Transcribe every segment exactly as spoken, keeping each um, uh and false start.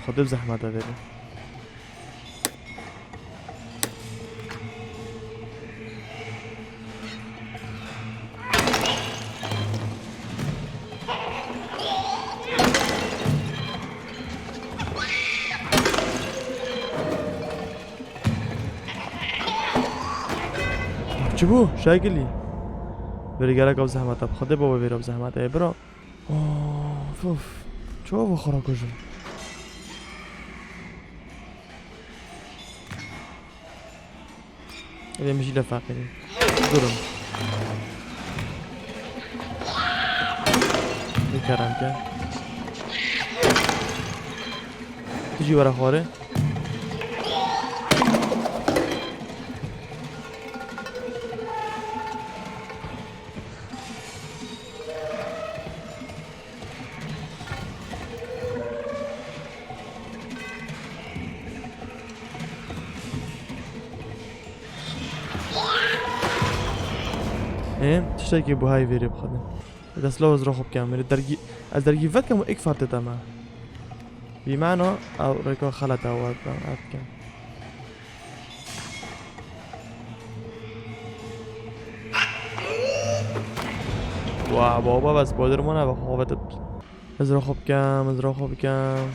Xwedê bi zehmet e vêrê. Çi bû? Şegilî. Vêrê gerek ev zehmet e. Bi Xwedê baba vêre ev zehmet e. Bira. Of, of. Çawa xwe rakujim? Ê, min jî le feqîrî. Durum. Bi kerem ke. Tu jî were xwarê. Ê, tiştekî buhayî vêrê bixwedin. Destlaw ez roxo bikem, ez dergî, ez dergî vedikem û êk fartê te me. Bî mano, ew rêka xelet e, ew ez bikem. Wa baba, bes Spider-Man e, bak, xwe vetet. Ez roxo bikem, ez roxo bikem.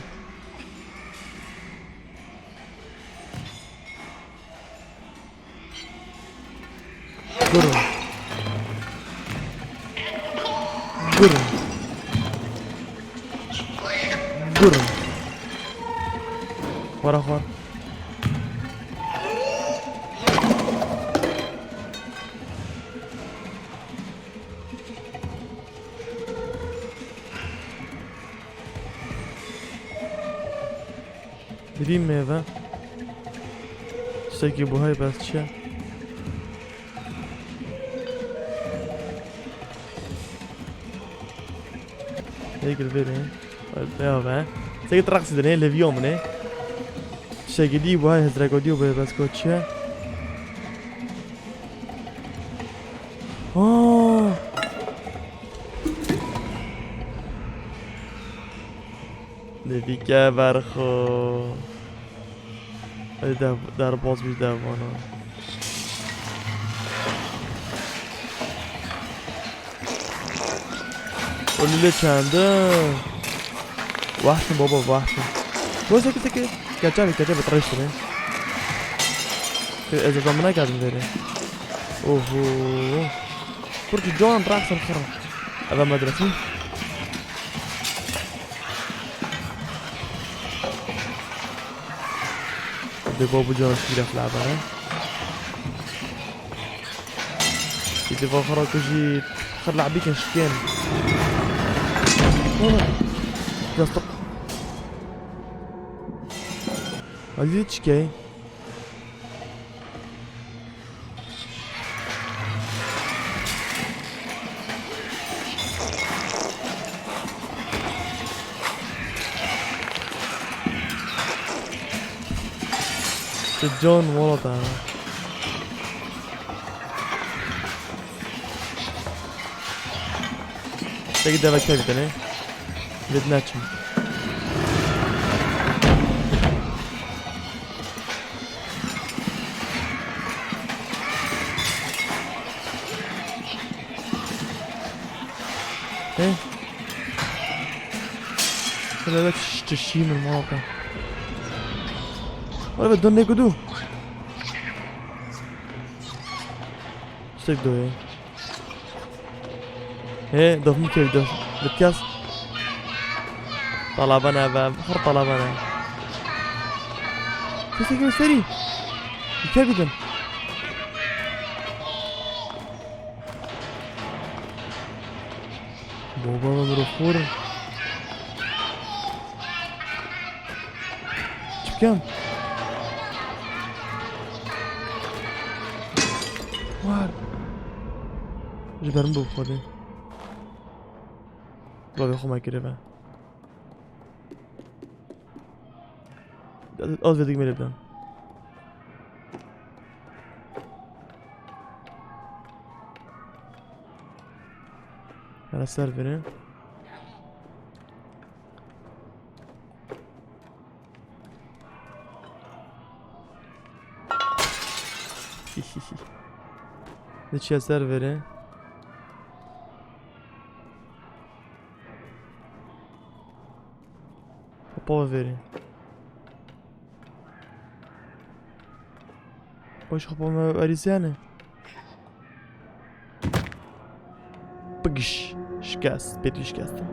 Durun. Durun. Durun. Xwara xwar. Bidî mêve. Tiştekî buhay bes çi ye? Hêgil vêrê. Ya be. Seke tu reqsî dinê, leviyo min ê. Tiştekî dî buhay hezreko dî û bê bes ko çi ye? Aa! Devîke berxo. Hadi dev, derbaz bir devana. O lüle çende. Vahşin baba, vahşin. Bu seki seki. Keçe bir keçe bir tiriştire. Ez zamına geldim veri. Oho. Kurtu can raksın kırın. Eve medresi. Dê babu can şîref laba ne. Îdî va xwe rakujî xir lebîkin şikên. Yastık. Alî çikey? John Walter. Peki devek tabii de ne? Lid ne çim? He? Hele de çiş, çiş, çiş, min maka. Hele be, dön ne kudu? Sek do ye. He, dof mi kevî dof. Bi kes. Talabane be, her talabane. Kesê kevî serî. Bi kevî din. Baba, ben ruhur. Çi bikem? War. Ji ber min bû bi Xwedê. Bavê xwe me kiribe. Az vedik melê bidan. Hele ser bine. Diçiye ser verê. Hopa verê. Baş hopa me erîsyane. Pıgış. Şikest. Pêtî şikestim.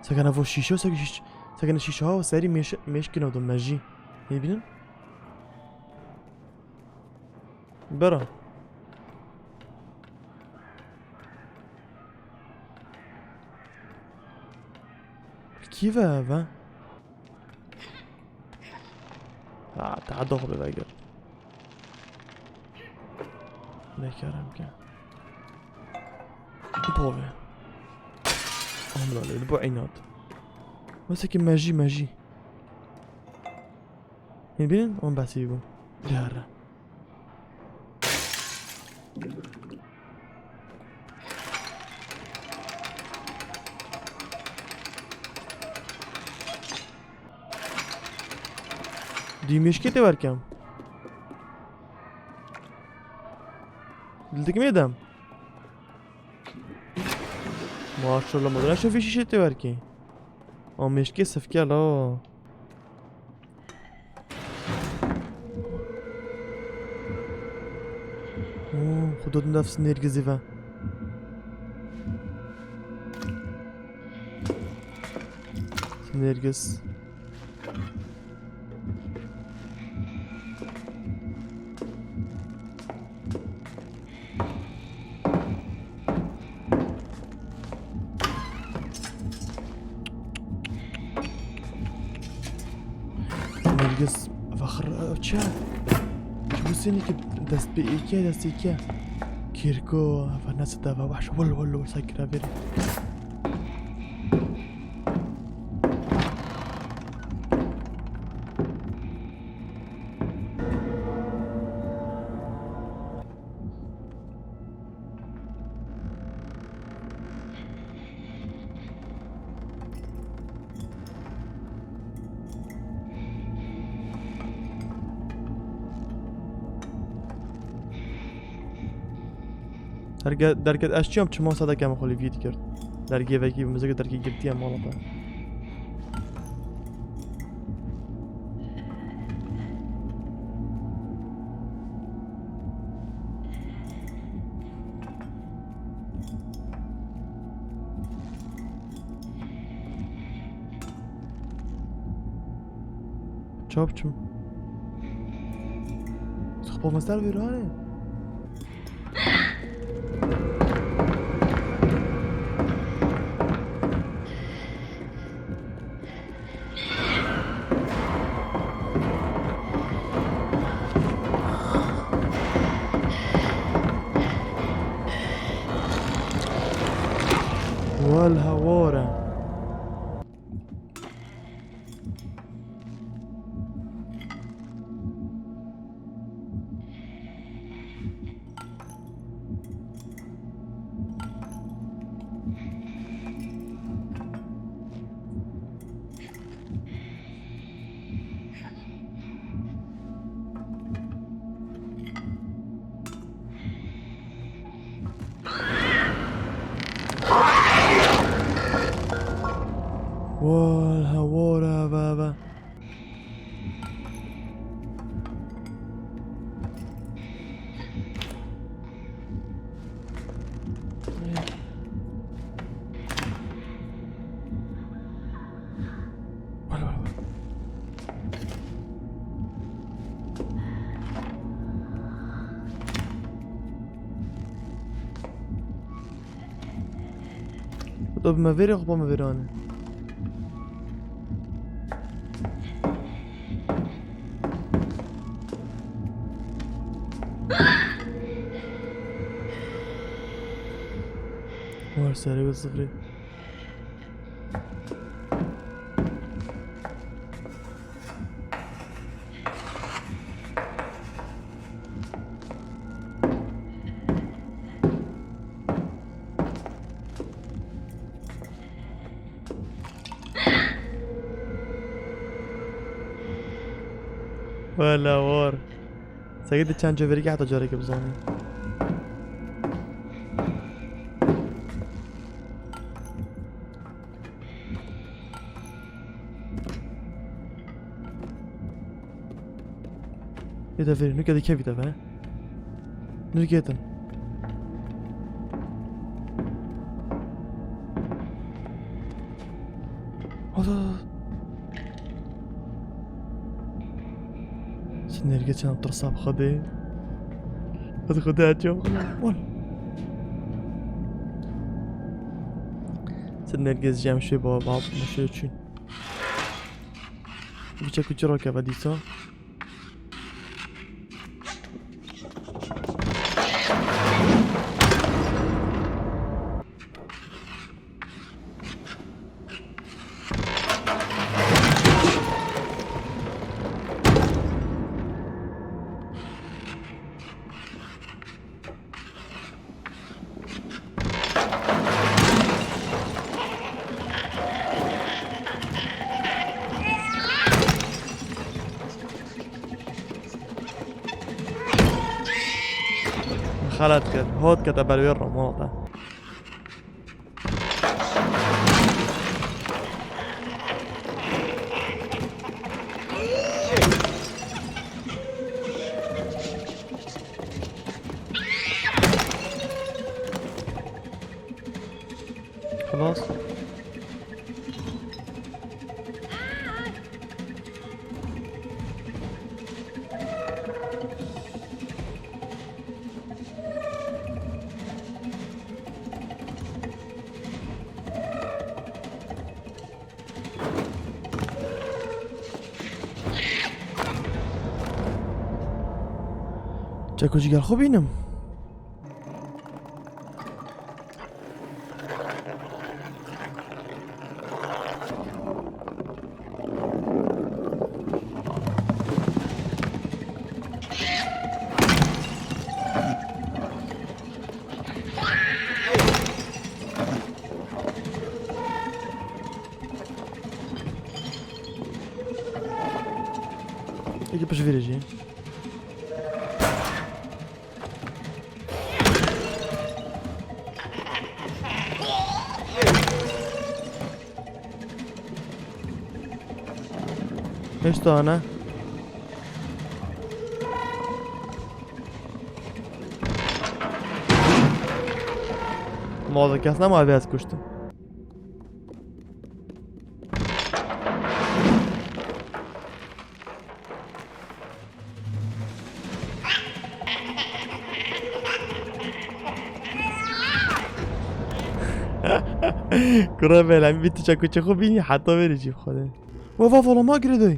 Sekene vo şîşe, seke şîş-, sekene şîşe ha, serî mêş-, mêşkî navdo mejî. Nêbînin? Bera. Kî ve eve? Ha, ta doh be vegir. Nekarim ki. Pove. Amla lê, bu inat. Wese ki mejî, mejî. Hîn bînin? On behsî bû. Diyar. Dî mêşkê tê werkem. Dildik mêdem. Maşallah, madem şu fişî tê werkê. Amêşkê sifke la. Oo, xudo din def sinêrgizî ve. Sinêrgiz. Nergis, faxir, ew çi? Çi bu senî ki dest bi êkiye, dest êkiye. Kêrko, eva nese de, eva wahş, wol, wol, wol, say kira verê. Derge-, derket ez çiyam çima sedeke me xwe lê vî dikir. Dergê vekî bi mizek derkî girtiye mala te. Çap çim. Sıkpa mesel bir hani. Wal hawara. Wal hawara baba. Xweda bi me vêrê, xwe me vêrane. War serê bi sifrê. Wela war. Seyîd çend caverî heta carekê bizanî. Deverê, nuke dikevî deve. Nuke din. Hala. Sen nerge çan tirsa bi Xwedê. Ez Xwedê açıyorum. Ol. Sen nerge cem şey baba, baba, şey için. Bıçak uçurak ya, vadisa. Xelet kir, hot kete ber wê romota. Xelas. Çeko jî gel xwe bînim. Eke pişt vê re jî. Heşt tane. Muazzam kes nema, abi, ez kuştum. Kura bela, bir tu çekuçe xo bînî, heta verê jî xo de. Wa va, vola ma girê doy.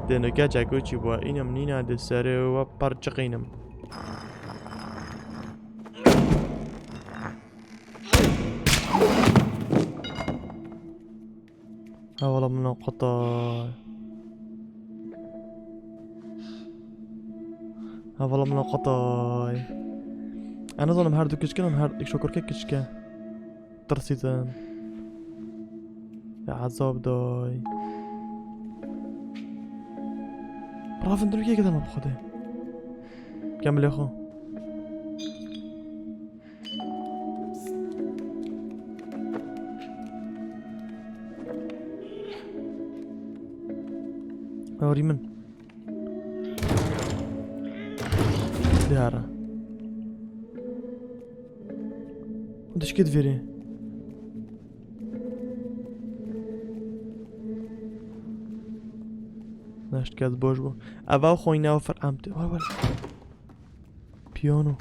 Dê nuke çekuçî bû, înim nîna di serê we parçiqînim. Hevala min qetay. Hevala min qetay. Ez nizanim her du kiçkin, em her ik şokurke kiçke. Tirsîtin. Ya ezab day. Ravin dur yek dema bi Xwedê. Kemilê xwe. Arî min. Diyara. Dişkê divirê. Neşt kes boş bû. Eva xwîne û fir em tê. Wal, wal. Piyano.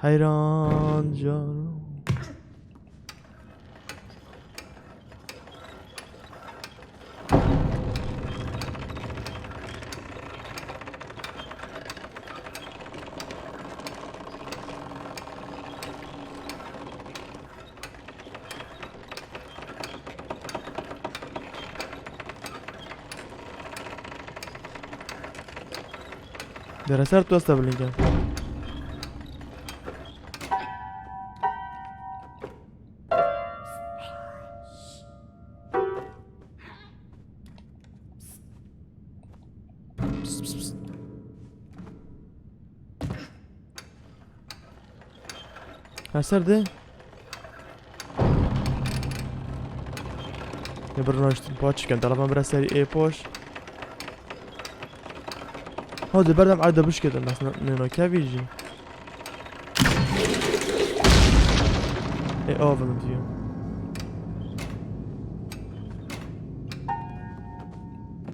Heyran caro. Dere ser tu esta bilingên. Her ser de. Ne bir naşt paç ken. Telefon biraz seri e poş. Ha, de berdem ayda bişketin. Nasıl ne, ne, ne, kevî jî. E, avim diyor.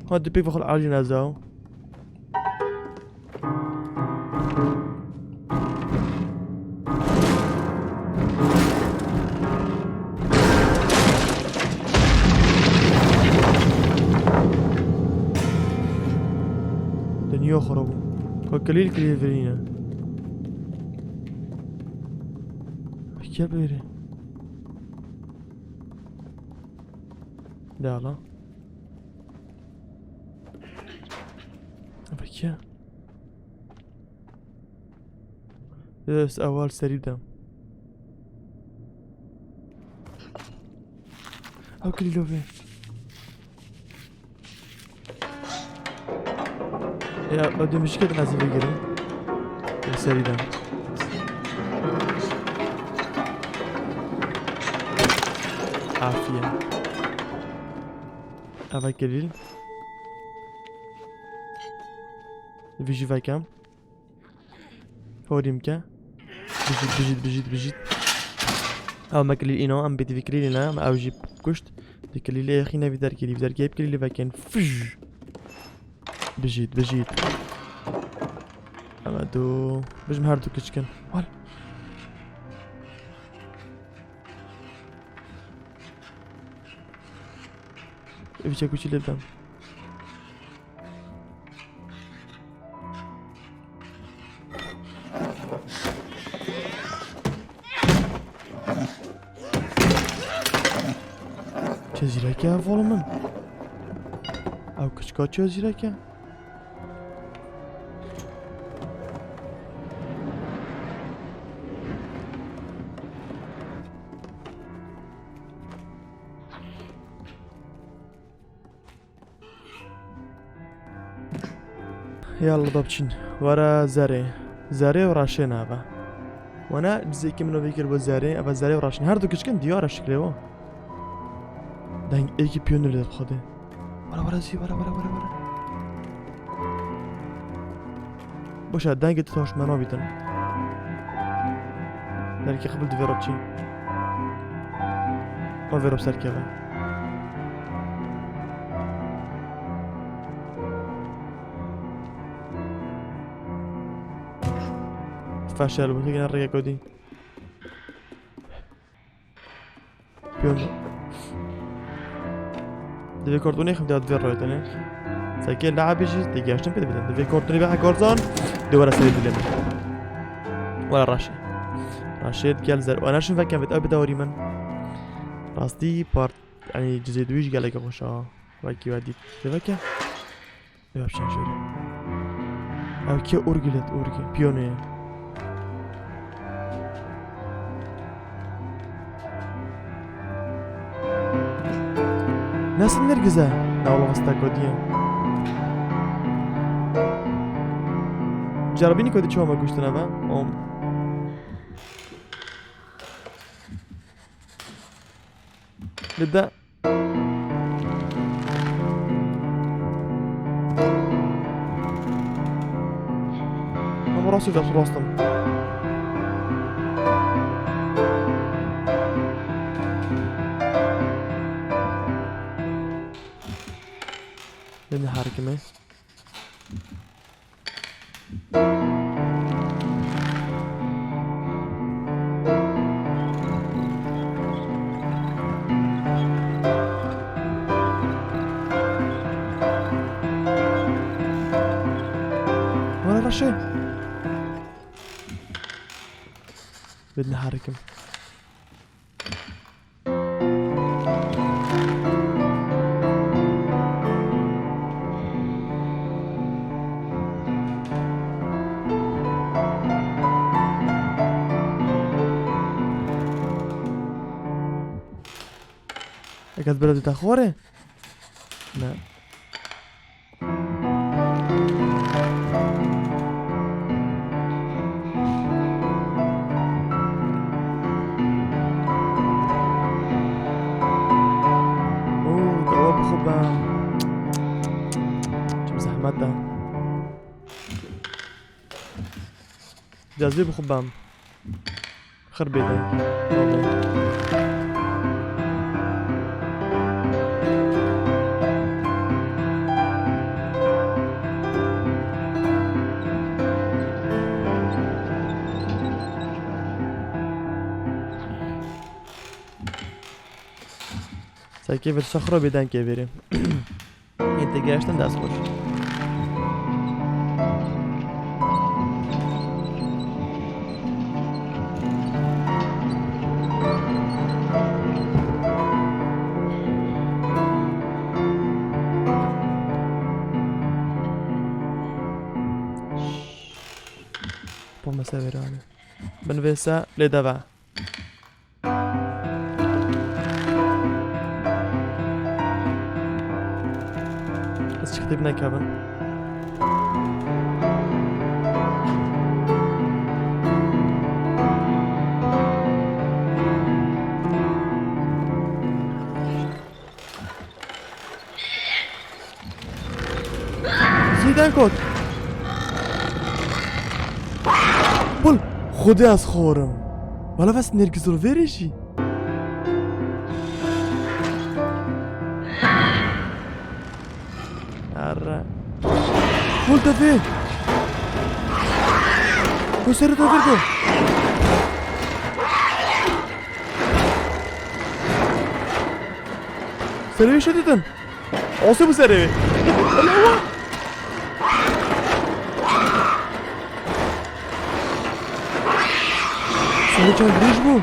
Ha, de pek vakıl alî nezao. Dinya xirab bû. Ka kilîl kilîl virîne. Pekî bêrê. De ala. Pekî. Yes, ewal serî de. Ew kilîlo vê. Ya, ew demîşikê din ez ê vegirim. Li serî de. Afiye. Eve kilîl. Vî jî vekem. Horî bike. Bijît, bijît, bijît, bijît. Ew me kilîl îno, em bêdî vî kilîlê ne, me ew jî kuşt. Di kilîlê yexî ne vî derkê, vî derkê hep kilîlê vekin. Fij. Bijît, bijît. Em e du. Bijim her du kiçkin. Wal. Vî çekuçî lê bidim. Çi zîrek e ev oğlum min? Ew kiçka çi zîrek e? Yalla da biçîn. Were zerê. Zerê û reşê nave. Wana dizêkî min o vekir bo zerê. Eva zerê û reşê. Her du kiçkin diyar e şiklê o. Deng êkî piyonê li xwedê. Were, were, zî, were, were, were, were. Boşa, dengê tu taş me nabîtin. Derkê qibul divê re çî. O vê re ser keve. Faşel bu, gene rêyek odî. Piyon. Divê kartonê xim diya divê rayetene. Sekê le'bê jî tê geştin pê dibidin. Divê kartonê be hekarzan. Dê were serê dilê min. Were reşê. Reşê gel zer. Wana şin veke vêt ew bide warî min. Rastî part. Yanî cizê duyî jî geleke xweş a. Wekî we dît. Dê veke. Yapacağım şöyle. Ev kê org let org. Piyano ye. Nasıl nergize? Ya Allah hasta kodiye. Cerabini kodi çoma kuştuna be. Om. Lida. Ama rastı da rastım. Beni harikime. Wala reşê. Bidin harikim. Eke ez bira dîta xwarê? Ne. Mete. Cazî bi xwe bam. Xir bêde. Sekê vir şexro bêden kê verê. Yên tê geştin dest xweş. Pome severane. Bin vê se lê deve. Ez çi kitêb nekevin. Zîden kot. Bul, xwedê ez xorim. Wala bes nergizol verê jî. Erre. Bul te vê. Ku serê te vê. Serê wî şedidin. Asê bi serê wê. Alewa. Serê çend dirêj bû.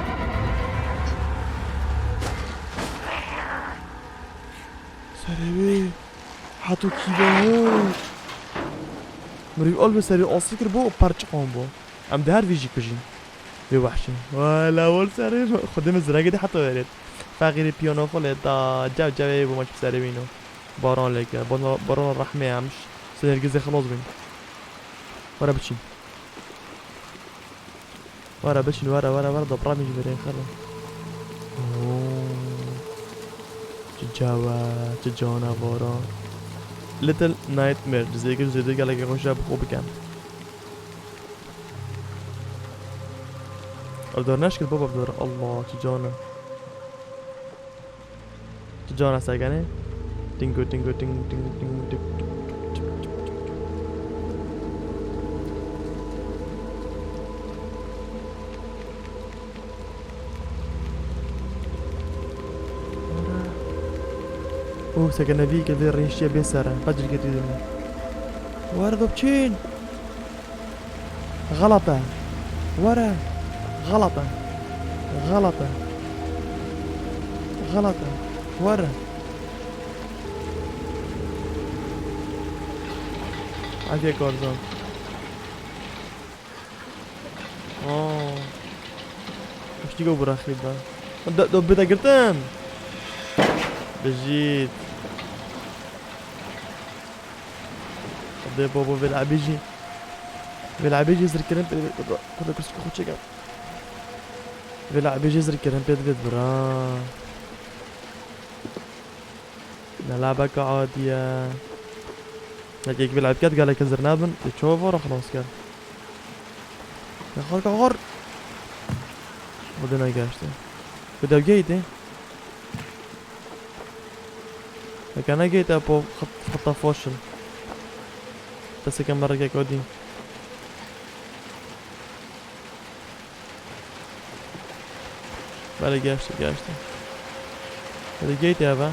Serê wê. Hato kî be ho. Mirî al bi serê asê kir bo, perçiqan bo. Em di her vî jî kijîn. Vê wehşî. Wala wol serê xwedê min ziragê de heta verêt. Feqîrê piyano xwe lê da, cev cevê bû maç bi serê wîno. Baran lê kir. Baran, baran rehmê em ş-, sinergizê xilas bîn. Were biçîn. Were biçîn, were, were, were, dobra min ji verê xere. Oo. Çi cawe, çi canavara. Little Nightmare. Dizêkir zêde gelekê xweş e, bi xwe bikin. Ev dor neşkir baba, bi dor. Allah, çi can e. Çi can e sekenê? Tingo, tingo, ting, ting, ting, ting. Oh, sekenevî ke vê rêşiye bê ser e. Qet cilketî dime. Were do biçîn. Xelat e. Were. Xelat e. Xelat e. Xelat e. Were. Hadi Korzon. Oo. Piştî ku biraxî da. Do, do bide girtin. Bijît. Xwedê babo vê lebê jî. Vê lebê jî zirkirin pê dibêt. Xwedê, Xwedê kursî xwe çêke. Vê lebê jî zirkirin pê dibêt bira. Ne lebeke adî ye. Yekek vê leb ket gelek zir nebin. Ê çawa vara xilas ker. Kaxar, kaxar. Xwedê negeşte. Bi dev geytê. Heke negeyte po xit-, xita foşin. Deseke me rêkek odî. Belê, geştî, geştî. Hadi gate eve.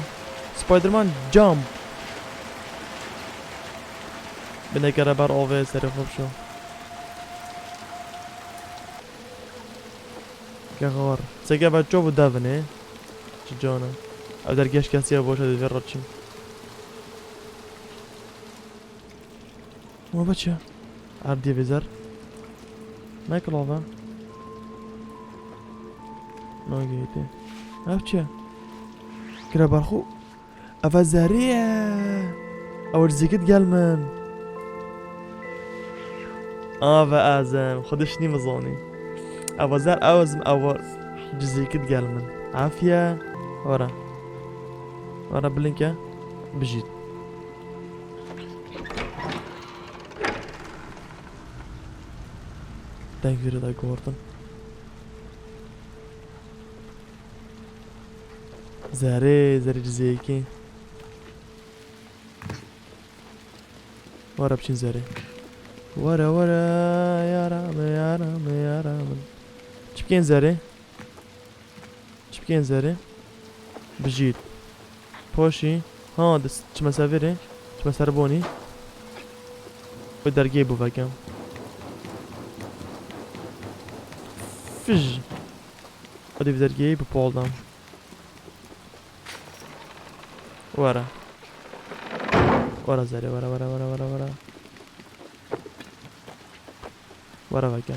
Spider-Man jump. Binekere ber avê serê xwe bişo. Kexar. Seke ve ço bu devine. Çi cana. Ev dergeş kesiye boşa di vê raçin. Ma be çi? Erdê vê zer. Ne kilave? Nagihîtê. Ev çi? Kire berxwe. Eve zerê ye. Ew zikit gel min. Eve ezem. Xwedê şinî min zanî. Eve zer ew ezim ew cizîkit gel min. Afiye. Were. Were bilinke. Bijît. Deng vîrê de gortin. Zerê, zerê cizeyekê. Were biçin zerê. Were, were, yara me, yara me, yara me. Çi bikên zerê? Çi bikên zerê? Bijît. Poşî. Ha, dis-, çime sevirê. Çime serbonî. Bi dergê bû veke. Fij. Hadi bi dergê bi pol dam. Were. Were zerê, were, were, were, were, were. Were veke.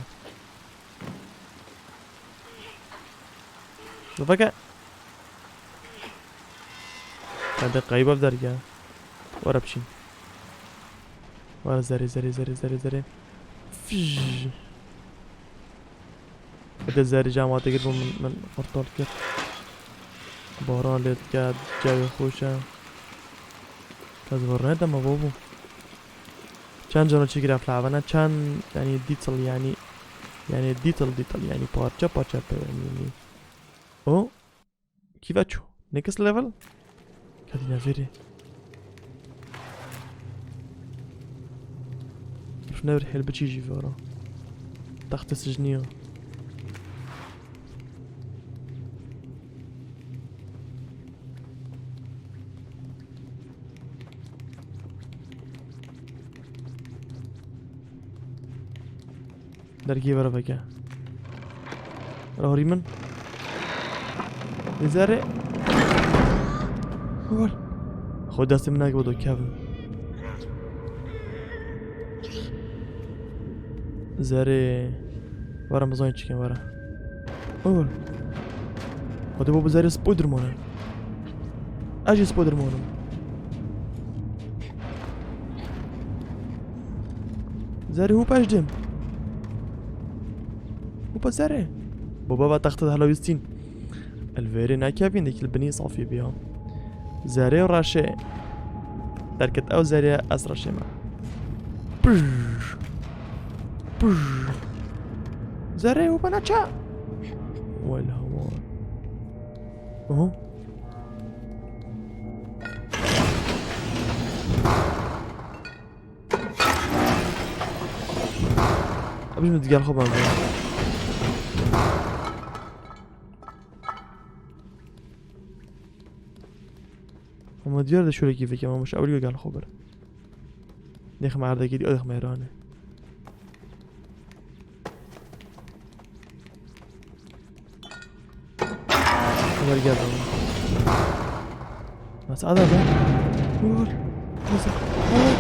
Veke. Hadi qeyba derge. Were biçin. Were zerê, zerê, zerê, zerê, zerê. Fij. Hadi zerê cam hate gir, min, min qurtal kir. Baran lê dike, cewê xweş e. Ez vurne deme babo. Çend cana çi giref lavana, çend, yani detail, yani, yani detail, detail, yani parça parça pe, yani, yani. O, kî ve çû? Next level? Kadî neverê. Şuna bir helbiçî jî vara. Taxte sicniya. Dergê were veke. Rahorî min. Zerê. Wal. Xwe destê min nake do kevim. Zerê. Were mizanî çikin were. Wal. Hadi baba zerê Spiderman e. Ez jî Spiderman im. Zerê hûpa ez dim. Hûpa zerê. Baba va texte de hela wîstîn. El verê nekevîn, dekî li binî safî biya. Zerê reşê. Derket ew zerê ez reşê me. Pij. Pij. Zerê hûpa neçe. Wela wa. Aha. Abi, ji min digel xwe bende. Ama diyar de şöyle gibi ki, ama şu abri gel xwe bir. Nêxim erdekî dî, nêxim mêranê. Ver gel baba. Nasıl adam lan? Vur. Nasıl? Vur.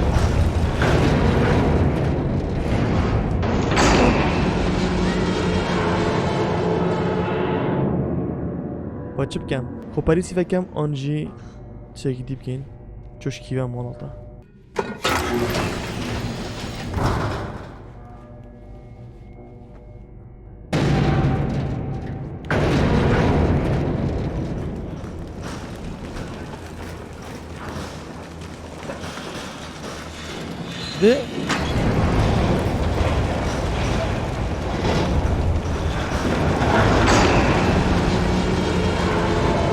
Xwe çi bikem? Xwe parîsî vekem an jî tiştekî dî bikên. Çoşkî ve malata. Di.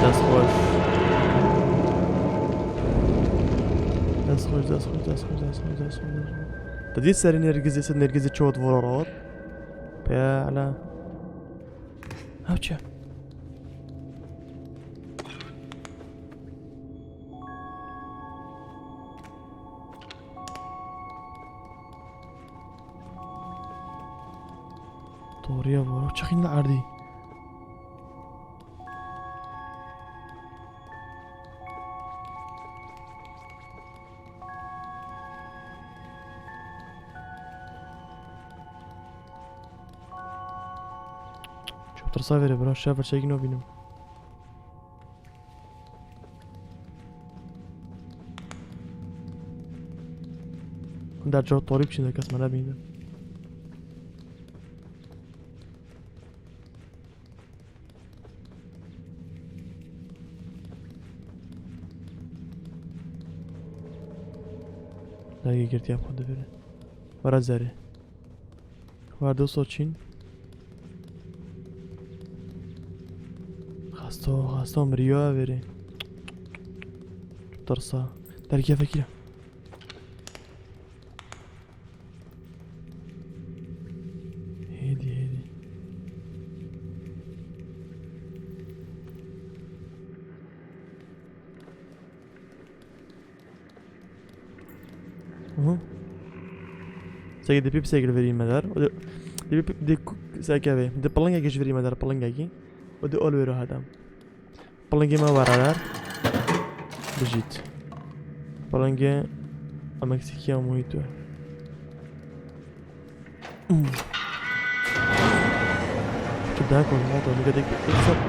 Dest xweş. Dest xweş, dest xweş, dest xweş, dest xweş, dest xweş, dest xweş. Te dî serê nêrgizê, ser nêrgizê çewt vora rawat. Pêla. Ew çi? Toriya vora çixîn li erdî. Çok tirsa vere bira, şev çekî nabînim. Hûn der cihê torî biçîne, kes me nebîne. Dergê girtiya xwe divêre. Were zerê. Vardo soçin. Xasto, xasto miriyo verê. Tirsa. Dergiya vekira. Hêdî, hêdî. Aha. Seke de pî pisek li verî me der. O de, de pî, de ku-, seke vê. De pilingekî ji verî me der, pilingekî. O de ol wêro hedem. Pilingê me were der. Bijît. Pilingê Meksîkiya muhît we. Hmm. Çi daha konuşma da, ne kadar eksik.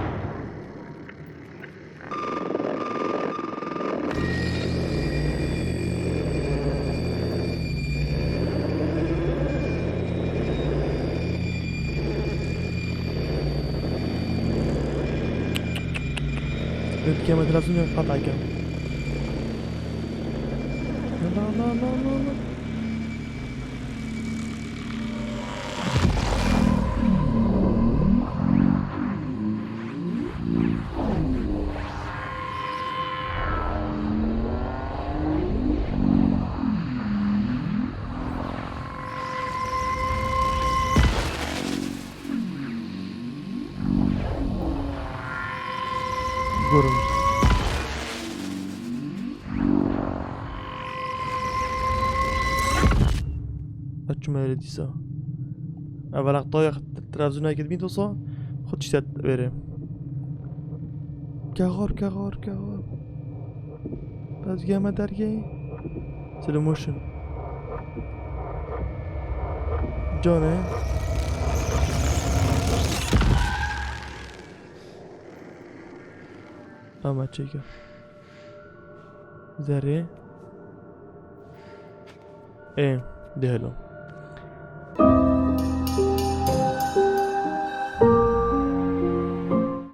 Ülkeme biraz önce patlayken. La, la, la, la, la. Gorm. Açma öyle diyse. Evvelak dayak Trabzon'a gitmeyi olsa, xwe tiştet verê. Kexor, kexor, kexor. Tezgeme dergeyî. Slow motion. Cane. Ama çeker. Zerrê. Ê, dihelo.